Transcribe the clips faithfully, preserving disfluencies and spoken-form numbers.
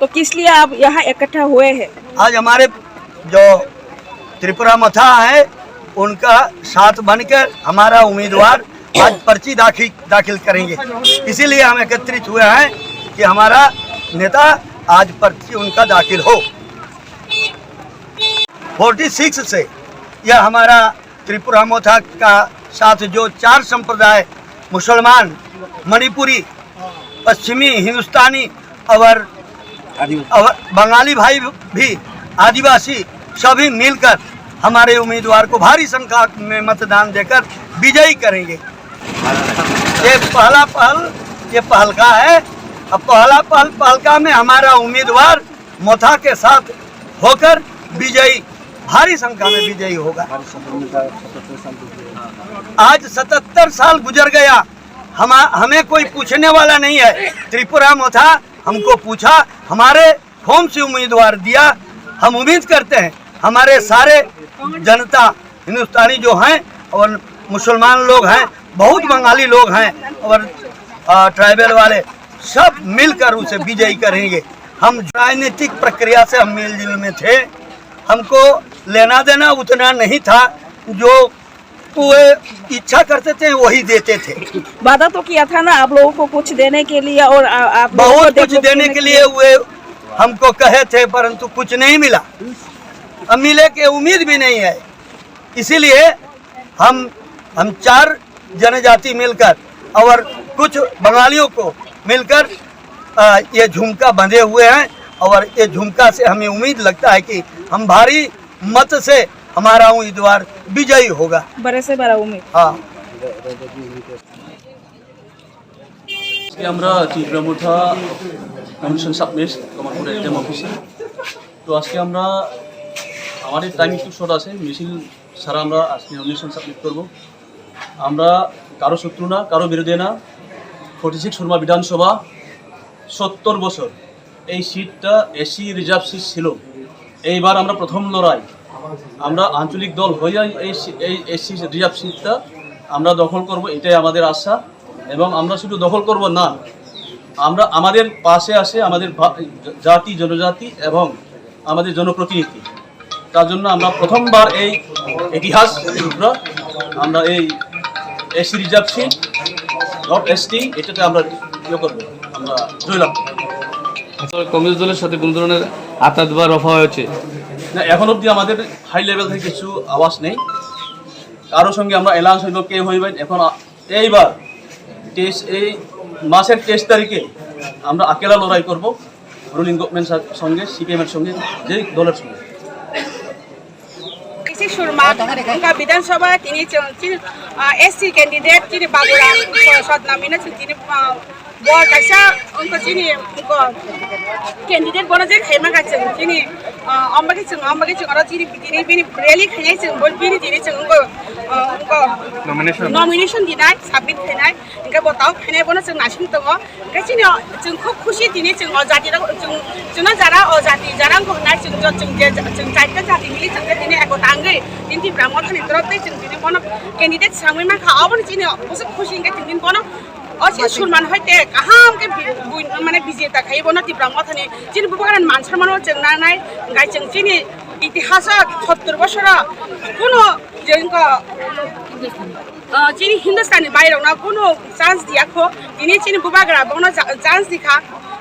तो किस लिए आप यहाँ इकट्ठा हुए हैं? आज हमारे जो त्रिपुरा मोथा है, उनका साथ बनकर हमारा उम्मीदवार आज पर्ची दाखिल, दाखिल करेंगे। इसीलिए हम एकत्रित हुए हैं कि हमारा नेता आज पर्ची उनका दाखिल हो। फोर्टी सिक्स से यह हमारा त्रिपुरा मोथा का साथ जो चार संप्रदाय, मुसलमान, मणिपुरी, पश्चिमी हिंदुस्तानी और, और बंगाली भाई भी, आदिवासी, सभी मिलकर हमारे उम्मीदवार को भारी संख्या में मतदान देकर विजयी करेंगे। ये पहला पहल, ये पहलका है। अब पहला पहल, पहलका में हमारा उम्मीदवार मोथा के साथ होकर विजयी, भारी संख्या में विजयी होगा। आज सतहत्तर साल गुजर गया, हम, हमें कोई पूछने वाला नहीं है। त्रिपुरा मोथा हमको पूछा, हमारे फॉर्म से उम्मीदवार दिया। हम उम्मीद करते हैं हमारे सारे जनता हिंदुस्तानी जो हैं और मुसलमान लोग हैं, बहुत बंगाली लोग हैं और, आ, ट्राइबल वाले, सब मिलकर उसे विजयी करेंगे। हम राजनीतिक प्रक्रिया से हम मिलजुल में थे, हमको लेना देना उतना नहीं था, जो वो इच्छा करते थे वही देते थे। वादा तो किया था ना आप लोगों को कुछ देने के लिए, और आ, आप लोगों को बहुत कुछ डेवलप देने करने के के लिए लिए। वे हमको कहे थे, परंतु कुछ नहीं मिला। अब मिले के उम्मीद भी नहीं है। इसीलिए हम, हम चार जनजाति मिलकर और कुछ बंगालियों को मिलकर, आ, ये झुमका बंधे हुए हैं और ये झुमका से हमें उम्मीद लगता है कि हम भारी मत से हमारा उम्मीदवार विजयी होगा। बड़े से बड़ा उम्मीद। हाँ। আজকে আমরা ত্রিপুরা মোথা কমিউনিকেশন সাবমিট কমলপুর এটিএম অফিসে। তো আজকে আমরা, আমাদের টাইম একটু শর্ট আছে, মিছিল ছাড়া আমরা আজকে নমিনেশন সাবমিট করব। আমরা কারো শত্রু না, কারো বিরোধী না। ফর্টি সিক্স সুরমা বিধানসভা, সত্তর বছর এই সিটটা এসসি রিজার্ভ সিট ছিল। এইবার আমরা প্রথম লড়াই, আমরা আঞ্চলিক দল হয়ে এই সি-, এই এসসি রিজার্ভ সিটটা আমরা দখল করব, এটাই আমাদের আশা। এবং আমরা শুধু দখল করব না, আমরা, আমাদের পাশে আছে আমাদের ভা-, জাতি, জনজাতি এবং আমাদের জনপ্রতিনিধি। তার জন্য আমরা প্রথমবার এই ইতিহাস ত্রিপুরা, আমরা এই SC reserve seat, not ST, এটাতে আমরা ইয়ে করবো, আমরা জয়লাভ করবো। আসলে কংগ্রেস দলের সাথে কোনো ধরনের আতাত বা রফা হয়েছে? না, এখন অবধি আমাদের হাই লেভেল থেকে কিছু আওয়াজ নেই। কারোর সঙ্গে আমরা অ্যালায়েন্স হইব, কে হইবেন, এখন আ-, এইবার তেইশ, এই মাসের তেইশ তারিখে আমরা আকেলা লড়াই করব রুলিং গভর্নমেন্ট সঙ্গে, সিপিএম এর সঙ্গে, যেই দলের সঙ্গে। Isi Surma, wngkha Bidhan Sabha, tini chwng chini, ah, S C candidate, chini Baburam Prasad namina chwng tini, ah, bo kaisa wngkha chini, wngkha candidate, bono je khaima kha chwng chini, ah, ombagwi chwng, ombagwi chwng oro chini, tini bini rally khainai chwng, bo bini tini chwng wngkha, ah, wngkha nomination, nomination dinai, submit khainai, hwnkhe bo tao khainai, bono chwng naising tongo. Hwnkhe chini o, chwng khub khusi tini chwng o jati rok, chwng, chwngno jara o jati jara wngkha hwnwi chwng jo, chwng je, chwng chaita jati mili chwng je tini ekota wngwi tini Tipra Mothani torop tei chwng tini bono candidate swrangwi mankha, aboni chini o bwswk khusi hwnkhe chwng tini bono o chini Surman hoite kaham khe bi-, bui-, mane bijeta khai bono Tipra Mothani chini bubagrani man somano chwng nangnai, hwnkhe chwng chini itihas o sottor bosoro kuno je wngkha, ah, chini Hindustani bairokno kunu chance diya kho, tini chini bubagra bono cha-, chance dikha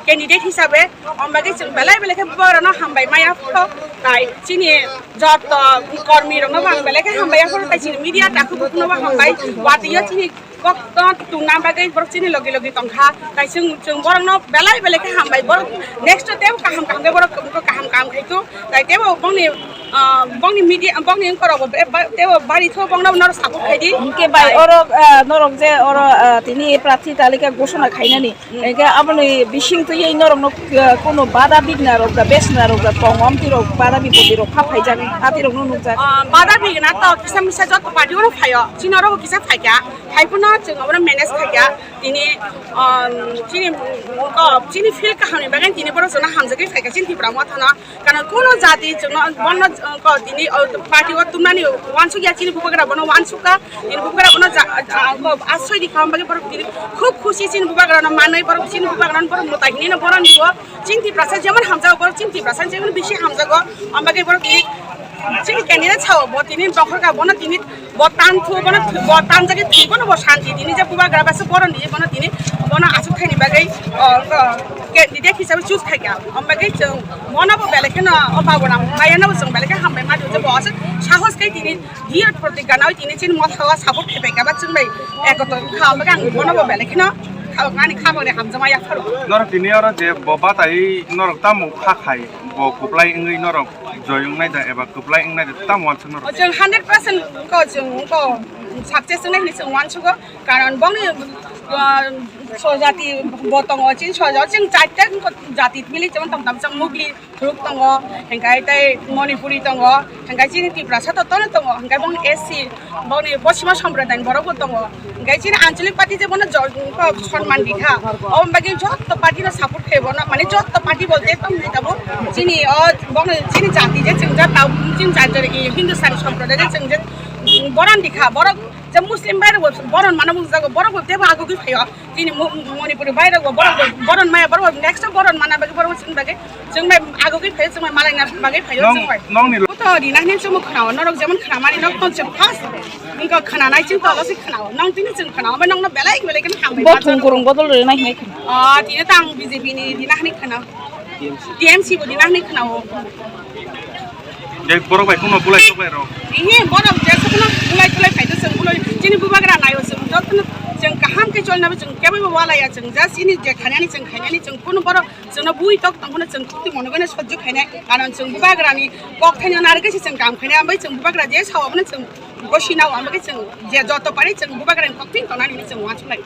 candidate hisabe, ombagwi chwng belai belai khe bubagrano hambai maya pho, tai chini joto kormi rokno bo ang belai khe hambai ya pho, tai chini media takhuk bukuno bo hambai, watwi o chini kokto tungna bagwi borok chini logi logi tongkha, tai chwng, chwng borokno belai belai khe hambai, borok next o tebo kaham kaham khe borok kaham kaham khai thung. Tai tebo bongni, ah, bongni media, bongni wngkorokbo be-, ba-, tebo bari tho bongno norok support khai di. Hwnkhe bai, oro, ah, norok je oro, ah, tini prarthi talika ghosona khainani, hwnkhe aboni bising twiwi norokno, ah, kuno bada bigna rok da, besna rok da, tong om tirok bada bipoti rok pha phaijak, atirokno nukjak. Ah, bada bigna to kisa misa joto party ono phaio, chini oro kisa phaikha, phaiphano chwng obono manage khaikha, tini, ah, chini, ko, chini feel kahamni bagwi tini borok chwngno hamjagwi phaikha chini Tipra Mothano. Karon kuno jati chwngno bono Ko tini, o, party o tumnani wansuk ya chini bubagra bono wansuk ka, tini bubagra bono ja, ja, ko asoi di kham bagi borok tini khub khusi chini bubagra no manai borok chini bubagra no borok mutai hini no boron dibo chini Tiprasa jemon hamjago borok chini Tiprasa jemon bisi hamjago ambagi borok tini chini candidate sao bo tini dokhor ka bono tini bo tan thu bono bo tan jagi thwi bono bo shanti tini je bubagra basa boron di bono tini bono asuk thaini bagwi, o, ko candidate hisabe choose khaika. Ombagwi chwng mono bo belai kheno o baborang maya no bo chwng belai khe hambai ma je bo aswk sahos khai tini dhir protigga nai tini chini motha o support khai bai kha ba chwng bai ekotor kha ombagwi ang mono bo belai kheno kha ani kha bole hamjama ya pharo. Norok tini oro je bo batai norok tamo kha khai bo kwplai wngwi norok joi wngnai da eba kwplai wngnai da tamo wansuk norok? O chwng hundred percent ko chwng ko success wngnai hinwi chwng wansugo. Karon bongni, ah, sojati bo tongo, chini sojati, chini chaita jati mili, jemon tong tam chong Mugli, Thuruk tongo, hingkai tei Manipuri tongo, hingkai chini Tiprasa to tono tongo, hingkai bong S C, bongni Poschima Sompradayni borok bo tongo, hingkai chini Anchalik Party je bono jo-, ko sonman di kha, o bagwi jotto party no support khe bono, mane jotto party bolte tong di tabo, chini o bongni chini jati je chwngjak tao, chini jati je Hindustani Sompraday je chwngjak, boron di kha, borok je Muslim bai rok bo boron mana mung jago, borok bo tebo agugwi phaio. Chini Mu-, Manipuri bai rok bo borok bo boron maya, borok bo next to boron mana bagwi borok chini bagwi chwng bai agugwi phaio, chwng bai malaina bagwi phaio, chwng bai. Nongni lo- Buto rina hini chwng khnao, norok jemon khnamani nok ton chwng first wngkha khnanai chwng tolo se khnao. Nong tini chwng khnao, omo nongno belai belai kheno hambai. Bo thung kurung bodol rina hini khna. Ah, tini tang B J P ni rina hini khnao. T M C bo rina hini khnao. Dek borok bai kuno bulai sok lai rok. Ini borok je sokono bulai bulai phaito chwng bulai chini bubagra naio chwng jotono chwng kaham khe cholna bo chwng kebo bo walaya chwng just ini je khainani chwng khainani chwng kuno borok chwngno bui tok tongkhno chwng khukti mono gane sojjo khainai karon chwng bubagrani kok thaino narwkhe se chwng kam khainai ambai chwng bubagra je sao abono chwng gosi nao ambai chwng je joto pari chwng bubagrani kok thing tongnani chwng wansulai.